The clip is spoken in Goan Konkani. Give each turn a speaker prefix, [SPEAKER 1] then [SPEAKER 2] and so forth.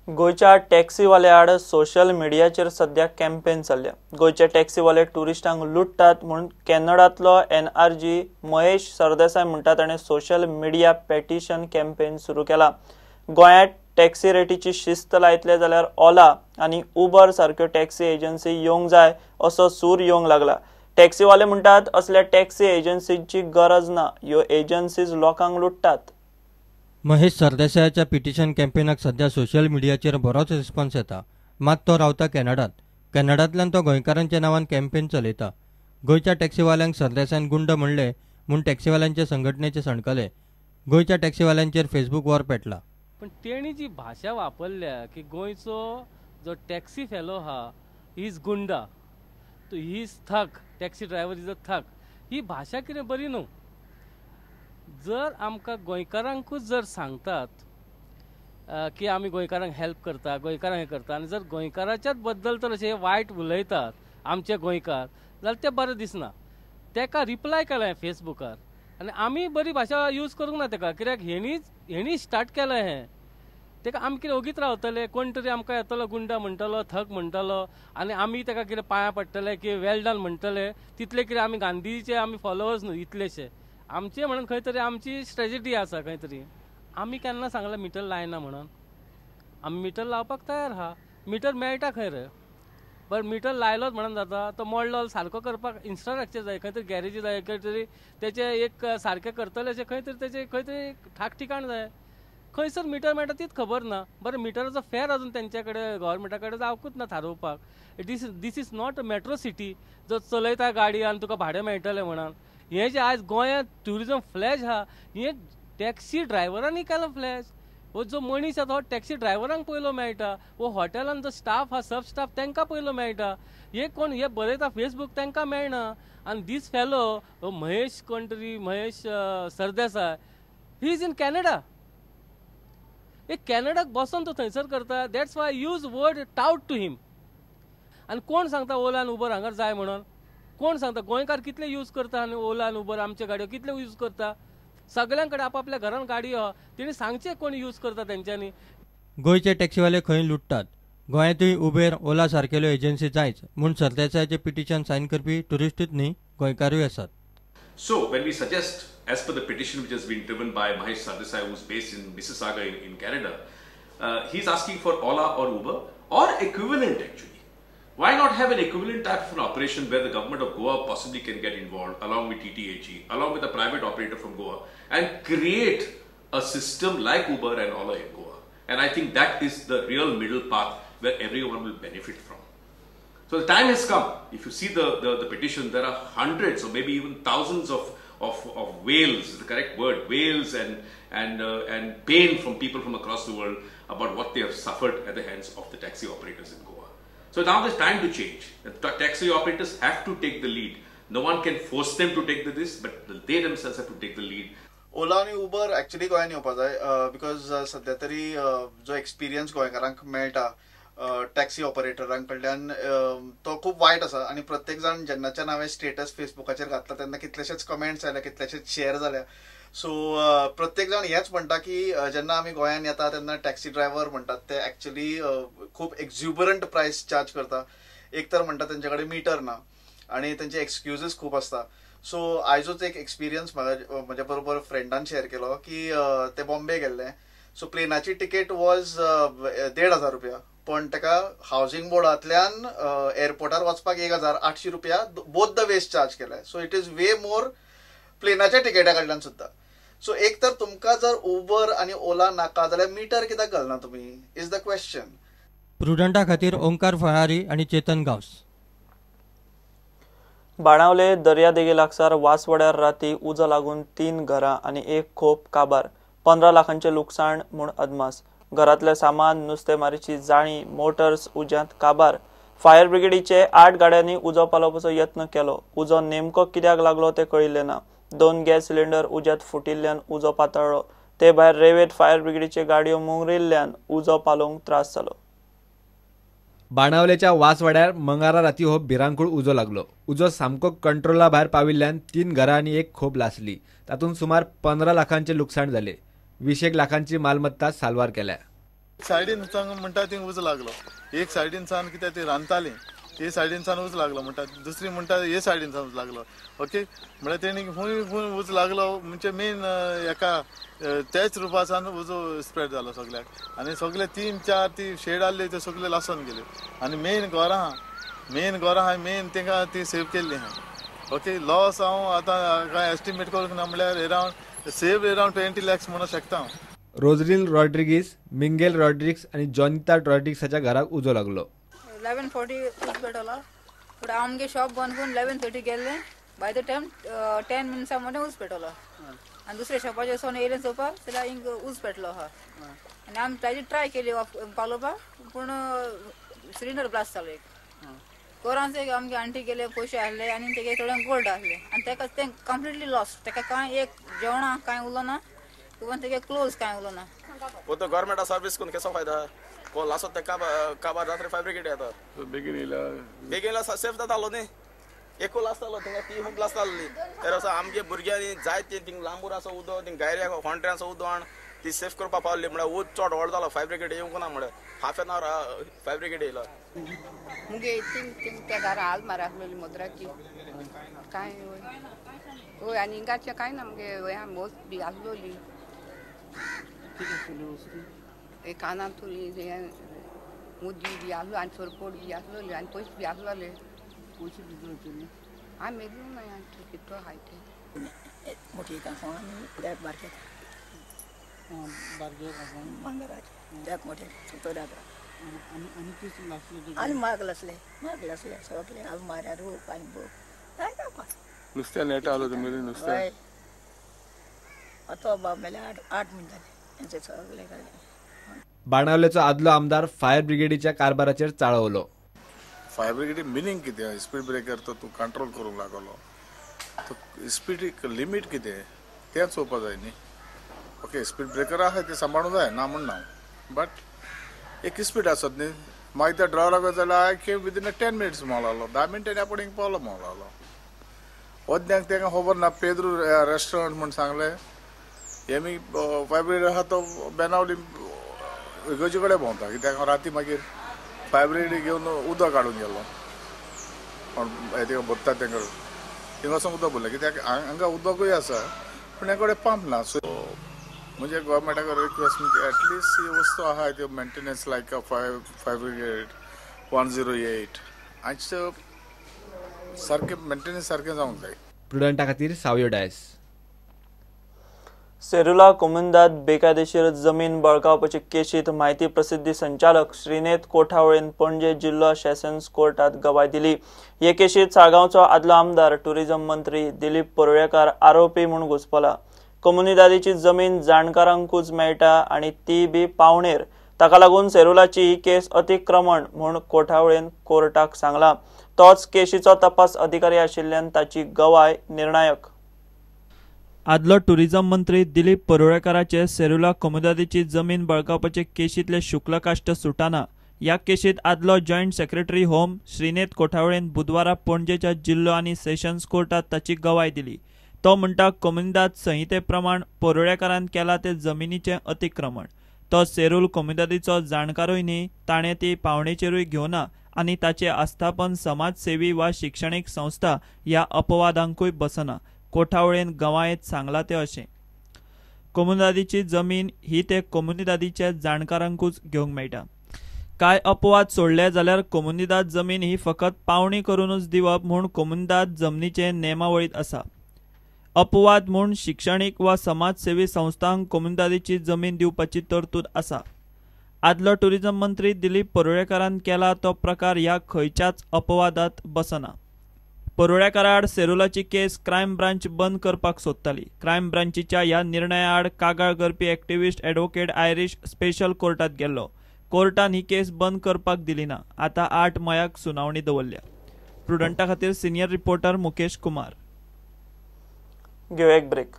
[SPEAKER 1] गोंयच्या टॅक्सीवाले आड सोशल मिडियाचेर सध्या कॅम्पेन चल्ल्या. गोंयचे टॅक्सीवाले ट्युरिस्टांक लुट्टात म्हूण कॅनडांतलो एनआरजी महेश सरदेसाय म्हणटा ताणें सोशल मिडिया पेटिशन कॅम्पेन सुरू केला. गोंयांत टॅक्सी रेटीची शिस्त लायतले जाल्यार ओला आनी उबर सारक्यो टॅक्सी एजन्सी येवंक जाय असो सूर येवंक लागला. टॅक्सीवाले म्हणटात असल्या टॅक्सी एजन्सींची गरज ना, ह्यो एजन्सीज लोकांक लुट्टात.
[SPEAKER 2] महेश सरदेसायाच्या पिटिशन कॅम्पेनाक सध्या सोशल मिडियाचेर बरोच रिस्पॉन्स येता. मात तो रावता कॅनडांत. कॅनडांतल्यान तो गोंयकारांच्या नांवान कॅम्पेन चलयता. गोंयच्या टॅक्सीवाल्यांक सरदेसायान गुंड म्हणले म्हूण टॅक्सीवाल्यांचे संघटनेचे सणकले. गोंयच्या टॅक्सीवाल्यांचेर फेसबूक वॉर पेटला.
[SPEAKER 3] पण तेणी जी भाशा वापरल्या की गोंयचो जो टॅक्सी फेलो हा is गुंडा, तो he is thug, taxi driver is a thug, ही भाशा कितें बरी न्हू. जर आमकां गोंयकारांकूच जर सांगतात की आमी गोंयकारांक हेल्प करता, गोंयकारांक हें करता, आनी जर गोंयकाराच्याच बद्दल तर अशें वायट उलयतात आमचे गोंयकार जाल्यार तें बरें दिसना. तेका रिप्लाय केलें फेसबुकार आनी आमी बरी भाशा यूज करूंक ना तेका, कित्याक हेणी स्टार्ट केलें हें. तेका आमी कितें ओगीत रावतले, कोण तरी आमकां येतलो गुंडा म्हणटलो, थक म्हणटलो आनी आमी तेका कितें पांयां पडटले की वेल डन म्हणटले. तितले कितें आमी गांधीचे आमी फॉलोवर्स न्हू इतलेशे आमचे म्हणून खंय तरी आमची स्ट्रेटजी आसा. खंय तरी आमी केन्ना सांगलां मिटर लायना म्हणून, आमी मिटर लावपाक तयार आहा. मिटर मेळटा खंय रे, बट मिटर लायलोच म्हणून जाता, तो मोडलो सारको करपाक इन्फ्रास्ट्रक्चर जाय, खंय तरी गॅरेजी जाय, खंय तरी तेचे एक सारकें करतले अशें खंय तरी तेचे खंय तरी ठाक ठिकाण जाय. खंयसर मिटर मेळटा तीच खबर ना. बरें, मिटराचो फेर अजून तेंच्या कडेन गव्हर्मेंटा कडेन जावकूच ना थारोवपाक. This is not a metro city जो चलयता गाडी आनी तुका भाडें मेळटलें म्हणून. हें जें आयज गोंयांत ट्युरिजम फ्लॅश आहा, हें टॅक्सी ड्रायव्हरांनी केलां फ्लॅश. हो जो मनीस आसा तो टॅक्सी ड्रायव्हरांक पयलो मेळटा, हो हॉटेलान जो स्टाफ आहा सब स्टाफ तांकां पयलो मेळटा. हे कोण हे बरयता फेसबूक तांकां मेळना. आनी दीस फेलो महेश कोण तरी Mahesh Sardesai, he is in Canada. एक कॅनडाक बसोन तो थंयसर करता. That's why use word tout to him. आनी कोण सांगता ओला आनी उबर हांगार जाय म्हणून? कोण सांगता? गोंयकार कितले यूज करता आनी ओला आनी उबर आमच्यो गाडयो कितले यूज करता? सगळ्यां कडेन आपापल्या घरान गाडी आहा, तेणी सांगचें कोण यूज करता तेंच्यांनी.
[SPEAKER 2] गोंयचे टॅक्सीवाले खंय लुट्टात. गोंयांतूय उबेर ओला सारकेल्यो एजन्सी जायच म्हूण सरदेसायाचें पिटिशन सायन करपी ट्युरिस्टूच न्ही, गोंयकारूय आसात.
[SPEAKER 4] So when we suggest, as per the petition which has been driven by Mahesh Sardesai, who is based in Mississauga in Canada, he is asking for Ola or Uber or equivalent actually. Why not have an equivalent type of an operation where the government of Goa possibly can get involved along with TTHE, along with a private operator from Goa, and create a system like Uber and Ola in Goa. And I think that is the real middle path where everyone will benefit from. So the time has come. If you see the petition, there are hundreds or maybe even thousands of wails, the correct word, wails and pain from people from across the world about what they have suffered at the hands of the taxi operators in Goa. So now there's time to change. The taxi operators have to take the lead. No one can force them to take this, but they themselves have to take the lead.
[SPEAKER 5] Ola आनी उबर एक्चुअली गोंयांत येवपा जाय, because सद्या तरी जो एक्सपिरियन्स गोंयकारांक मेळटा टॅक्सी ऑपरेटरां कडल्यान तो खूब वायट आसा. आनी प्रत्येक जाण जेन्नाच्यान हांवें स्टेटस फेसबुकाचेर घातला तेन्ना कितलेशेच कमेंट्स आयले, कितलेशेच शेअर जाल्या. सो प्रत्येक जाण हेंच म्हणटा की जेन्ना आमी गोंयांत येता तेन्ना टॅक्सी ड्रायव्हर म्हणटात ते एक्चुअली खूब एक्झ्युबरंट प्रायस चार्ज करता. एक तर म्हणटा तेंचे कडेन मिटर ना आनी तेंचे एक्सक्युजीस खूब आसता. सो आयजूच एक एक्सपिरियन्स म्हाका म्हज्या बरोबर फ्रेंडान शेअर केलो की ते बॉम्बे गेल्ले. सो प्लेनाची टिकेट वॉज 1500 रुपया, पण ताका हावजींग बोर्डांतल्यान एअरपोर्टार वचपाक 1800 रुपया बोथ the ways charge केले. So it is way more प्लेनाच्या टिकेटा कडल्यान सुद्दां. सो एक तर तुमकां जर उबर आनी ओला नाका जाल्यार मिटर कित्याक घालना तुमी, is the question.
[SPEAKER 2] प्रुडंटा खातीर ओंकार फळारी आनी चेतन गांवस.
[SPEAKER 1] बाणावले दर्यादेगे लागसार वासवड्यार राती उजो लागून 3 घरां आनी 1 खोप काबार. 15 लाखांचें लुकसाण म्हूण अदमास. घरांतलें सामान, नुस्तेमारीची जाळी, मोटर्स उज्यांत काबार. फायर ब्रिगेडीचे 8 गाड्यांनी उजो पालोवपाचो यत्न केलो. उजो नेमको कित्याक लागलो तें कळिल्लें ना. 2 गॅस सिलिंडर उज्यांत फुटिल्ल्यान उजो पातळ्ळो. ते भायर रेवेत फायर ब्रिगेडीच्यो गाडयो मुंगरिल्ल्यान उजो पालोवंक त्रास जालो.
[SPEAKER 6] बाणावलेच्या वासवाड्यार मंगारा राती हो भिरांकूळ उजो लागलो. उजो सामको कंट्रोला भायर पाविल्ल्यान 3 घरां आनी 1 खोप लासली. तातूंत सुमार 15 लाखांचें लुकसाण जालें. 20 लाखांची मालमत्ता साल्वार केल्या.
[SPEAKER 7] सायडीन म्हणटा ती उजो लागलो, एक सायडीन सावन कित्याक ती रांदताली, हे सायडीन सावन उजो लागलो म्हणटा, दुसरी म्हणटा हे सायडीन सावन उजो लागलो. ओके, म्हळ्यार तेणी खूंय खूंय उजो लागलो म्हणजे मेन एका त्याच रुपासान उजो स्प्रेड जालो सगळ्याक आनी सगळे 3-4 ती शेड आहली ते सगळे लासून गेले आनी मेन घरां आहा, मेन तांकां ती सेव केल्ली आहा. ओके, लॉस हांव आतां कांय एस्टिमेट करूंक ना, म्हळ्यार अरावंड सेव अरावंड 20 lakhs म्हणूंक शकता हांव.
[SPEAKER 6] रोजरीन रॉड्रिगीस, मिंगेल रॉड्रिग्स आनी जॉनिता रॉड्रिग्स हाच्या घराक उजो लागलो.
[SPEAKER 8] 11:40 उज पेटवलो, पूण आमगे शॉप बंद करून 11:30 गेल्ले. बाय the time 10 मिनट्सां मदें उज पेटवलो आनी दुसऱ्या शॉपाचेर वचून येयलें चोवपाक जाल्यार हिंग उज पेटलो आहा. आनी आमी ताजी ट्राय केली पालोवपाक, पूण सिलिंडर ब्लास्ट जालो. एक कोरांचे एक आमगे आंटी गेले, पयशे आहले आनी तेगे थोडे गोल्ड आहले आनी तेका तें कंप्लिटली लॉस. तेका कांय एक जेवणां कांय उरलो ना, इवन तेगे क्लोज कांय उरलो ना.
[SPEAKER 9] वो तो गवर्नमेंट सर्विस करून कसो फायदा? कोण लासो ते काबार रात्री फायर ब्रिगेड येता, बेगीन येयला सेफ जातालो न्ही, एकू लासतालो थिंगा, ती खूब लासताली. तर असो आमगे भुरग्यांनी जाय ते थिंग लांबूर आसा उदक, थिंग गायऱ्या होंट्यांचो उदक हाण ती सेफ करपाक पावली. म्हळ्यार उद चड व्हड जालो, फायर ब्रिगेड येवंक ना, म्हळ्यार half an our fire brigade येयलो.
[SPEAKER 10] मुगे थिंग थिंग त्या घरा हाल मार आसलेली मद्राची कांय वय आनी हिंगाचें कांय ना. मुगे वय मोस बी आसलोली, कानांतुली मुदी बी आसलो आनी सोरपोट बी आसलोली आनी पयशे बी आसलोले.
[SPEAKER 11] पयशे बी
[SPEAKER 10] हांवें मेजूं ना कितलो आहाय ते.
[SPEAKER 11] मोठी कांसव आनी एक बारके बारके कांसव भांगराचे, एक मोठे सुतोराक आनी माग लासले, माग लासले सगळे आलमाऱ्या रूप आनी बूक काय काय
[SPEAKER 7] नुस्त्या नेटा आलो तुमी नुस्तें.
[SPEAKER 11] आतां बाब मेले 8 म्हयने जाले तेंचे सगळे काडले.
[SPEAKER 6] बाणावलेचो आदलो आमदार फायर ब्रिगेडीच्या कारभाराचेर चाळवलो.
[SPEAKER 7] फायर ब्रिगेडी मिनींग कितें? स्पीड ब्रेकर तो तूं कंट्रोल करूंक लागलो, तो स्पीडीक लिमीट कितें तें चोवपा जाय न्ही. ओके, स्पीड ब्रेकर आहा ते सांबाळूंक जाय, ना म्हणना, बट एक स्पीड आसत न्ही. मागीर त्या ड्रायवराक जाल्यार I came within 10 minutes म्हणलो, 10 मिनटांनी आपूण हिंग पावलो म्हणलो. ओद्यांक तांकां खबर ना, पेद्रू रेस्टॉरंट म्हूण सांगलें, हेमी फायर ब्रिगेड आहा तो बेनावली इगर्जे कडेन भोंवता, कित्याक राती मागीर फायर ब्रिगेड घेवन उदक काडून गेलो, कोण तिका भरता तेंका थिंगा वचून उदक भरलें, कित्याक हांगा उदकूय आसा पूण हें कडेन पंप ना. सो म्हणजे गव्हर्मेंटाक रिक्वेस्ट म्हणजे एटलिस्ट ही वस्तू आहा त्यो maintenance like fire brigade 108 हांचे सारकें मेंटेनन्स सारकें जावंक जाय.
[SPEAKER 6] प्रुडंटा खातीर सावयो डायस.
[SPEAKER 1] सेरुला कोमुनिदाद बेकायदेशीर जमीन बळकावपाचे केशीत म्हायती प्रसिद्धी संचालक श्रीनेत कोठावळेन पणजे जिल्लो सेशन्स कोर्टात गवाय दिली. हे केशीत साळगांवचो आदलो आमदार टुरिझम मंत्री दिलीप परुळेकार आरोपी म्हूण घुसपला. कोमुनिदादीची जमीन जाणकारांकूच मेळटा आनी ती बी पावणेर, ताका लागून सेरुलाची ही केस अतिक्रमण म्हूण कोठावळेन कोर्टाक सांगला. तोच केशीचो तपास अधिकारी आशिल्ल्यान ताची गवाय निर्णायक. आदलो टुरिझम मंत्री दिलीप परुळेकाराचे सेरुला कोमुनिदादीची जमीन बळकावपाचे केशींतले शुक्लकाश्ट सुटाना. ह्या केशीत आदलो जॉयंट सेक्रेटरी होम श्रीनेत कोठावळेन बुधवारा पणजेच्या जिल्लो आनी सेशन्स कोर्टात ताची गवाय दिली. तो म्हणटा कोमुनिदाद संहिते प्रमाण परुळेकारान केला ते जमिनीचें अतिक्रमण. तो सेरूल कोमुनिदादीचो जाणकारूय न्ही, ताणें ती पावणेचेरूय घेवना आनी ताचें आस्थापन समाजसेवी वा शिक्षणीक संस्था ह्या अपवादांकूय बसना. कोठावळेन गवायेंत सांगला ते अशें, कोमुनिदादीची जमीन ही ते कोमुनिदादीच्या जाणकारांकूच घेवंक मेळटा. कांय अपवाद सोडले जाल्यार कोमुनिदाद जमीन ही फकत पावणी करूनच दिवप म्हूण कोमुनिदाद जमनीचे नेमावळींत आसा. अपवाद म्हूण शिक्षणीक वा समाजसेवी संस्थांक कोमुनिदादीची जमीन दिवपाची तरतूद आसा. आदलो टुरिझम मंत्री दिलीप परुळेकारान केला तो प्रकार ह्या खंयच्याच अपवादात बसना. परुळेकारा आड सेरुलाची केस क्रायम ब्रांच बंद करपाक सोदताली. क्रायम ब्रांचीच्या ह्या निर्णया आड कागाळ करपी एक्टिविस्ट ॲडव्होकेट आयरिश स्पेशल कोर्टात गेल्लो. कोर्टान ही केस बंद करपाक दिली ना. आतां 8 मयाक सुनावणी दवरल्या. प्रुडंटा खातीर सिनियर रिपोर्टर मुकेश कुमार. घेवया एक ब्रेक.